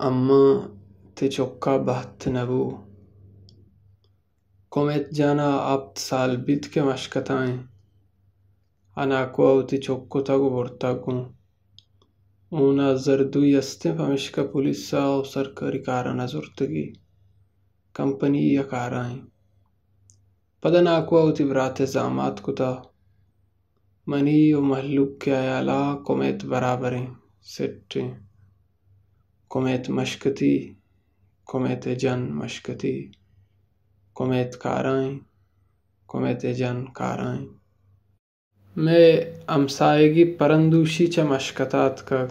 اماں تئی چکا بہت نہ بو۔ کمیت جانا ہپت سال بیت کہ مشکتا ایں۔ اناکو ءَ وتی چک کتگ و برتگ گوں۔ اون ءَ زردوئی استیں، پمیشکا پولیس ءَ و سرکاری کاراں نہ زرتگی، کمپنی ءَ کارا ایں۔ پدا ناکو ءَ وتی برات ءِ زامات کتا۔ منی و مہلوک ءِ ہیالا کمیت برابریں، سٹیں۔ کمیت مشکتی، کمیت ءِ جن مشکتی، کمیت کارائیں، کمیت ءِ جن کارائیں۔ مئے ہمساہگی پرندوشی چہ مشکتا اتکگ۔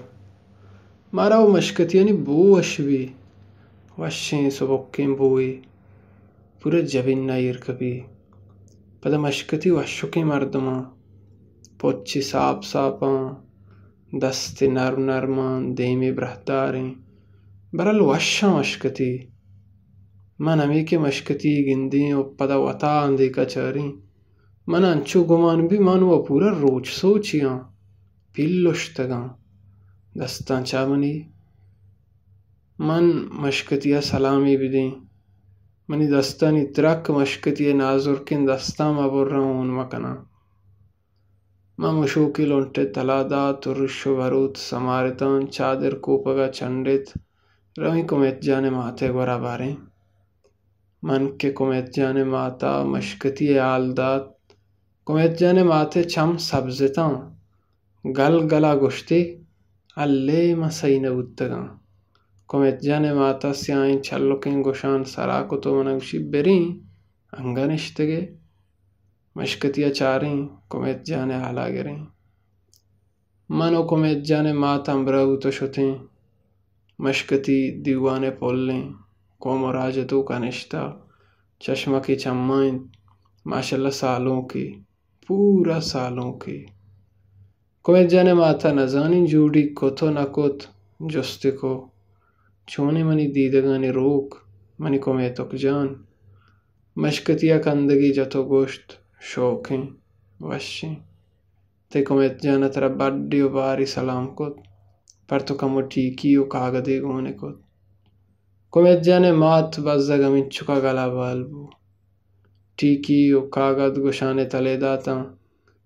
مارا و مشکتیانی بو وش بی، وشیں سبکیں بوئے، پورا جبین ءَ ایر کپی۔ پدا مشکتی وشکیں مردماں، پچی ساپ ساپاں، دستے نرم نرماں، دیمے براہداریں، برل وشاں مشکتی۔ من ہمے کہ مشکتی گندیں و پدا وتا اندیکا چاریں، من انچو گمان بی من و پورا روچ سوچی آں، پیل لشتگاں۔ دستاں چا منی، من مشکتی ءَ سلامے بدیں۔ منی دستانی ترک مشکتی ءِ نازرکیں دستاں مہ براں، ہون مہ کناں۔ من مشوکی لنٹے تلا دات و رش و بروت سمارتاں، چادر کوپگا چنڈت، رویں کمیت جان ءِ مات ءِ گورا باریں۔ من کہ کمیت جان ءِ ماتا مشکتی ءِ حال دات، کمیت جان ءِ مات ءِ چم سبزتاں، گل گلا گوشتی، الے من سہی نہ بوتگاں۔ کمیت جان ءِ ماتا سیاہیں چلکیں گوشان سرا کت و منا گوشی، بریں، انگہ نشتگے۔ مشکتی ءَ چاریں، کمیت جان ءِ حالا گریں۔ من و کمیت جان ءِ مات ہمبراہ بوت و شتیں۔ مشکتی دیوان ءِ پلیں، قوم و راج ءِ توکا نشتہ، چشمکے چماں انت، ماشاءاللہ سالونکے، پورا سالونکے۔ کمیت جان ءِ ماتا نزانیں جوڑی کت و نہ کت، جستے کو، چونیں منی دیدگانی روک، منی کمیتک جان۔ مشکتی ءَ کندگے جت و گوشت، شوکیں، وشیں۔ تئی کمیت جان ءَ ترا بڈے و باری سلام کت، پر تو کمو ٹیکی و کاگدے گون ءَ کت۔ کمیت جان ءِ مات بزگ ہمینچکا گلا بال بو۔ ٹیکی و کاگد گوشان ءِ تلے داتاں۔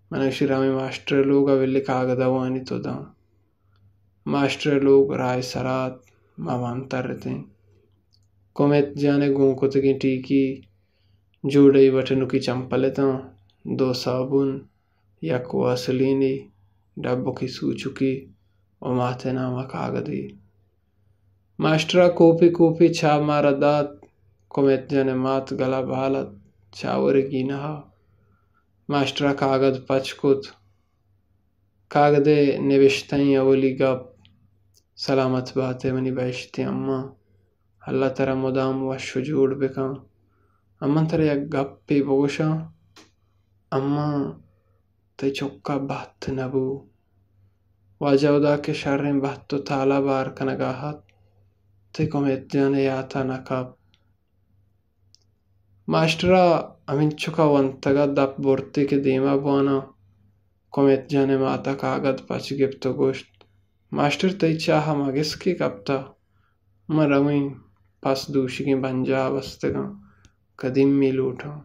من گوشی، رویں ماسٹر ءِ لوگ ءَ بلے کاگد ءَ وانیت و داں۔ ماسٹر ءِ لوگ راہ ءِ سرا ات، ما وانترتیں۔ کمیت جان ءِ گون کتگیں ٹیکی، جوڑئی بٹنکی چمپل اتاں، دو صابون، یک واسلینی، ڈبکی سوچکی و مات ءِ نام ءَ کاگدے۔ ماسٹر ءَ کوپی کوپی چاہ مارا دات، کمیت جان ءِ مات گلا بال ات، چاہ ورگی نہ ات۔ ماسٹر ءَ کاگد پچ کت، کاگد ءِ نبشتہ ایں اولی گپ، سلامت بات ئے منی بہشتی اماں، اللہ ترا مدام وش و جوڑ بکن۔ اماں ترا یک گپے بگوشاں، اماں تئی چکا بہت نہ بو۔ واجہ ہدا کہ شریں بہت و تالا بار کنگا ات، تئی کمیت جان ءِ یاتا نہ کپت۔ ماسٹر ءَ ہمینچکا ونتگ ءَ دپ برتے کہ دیما بواناں۔ کمیت جان ءِ مات ءَ کاگد پچ گپت و گوشت، ماسٹر تئی چاہ ءَ مگس کہ کپتہ؟ من رویں، پس دوشیگیں بنجاہ ءَ بستگاں، کدیمی لوٹاں۔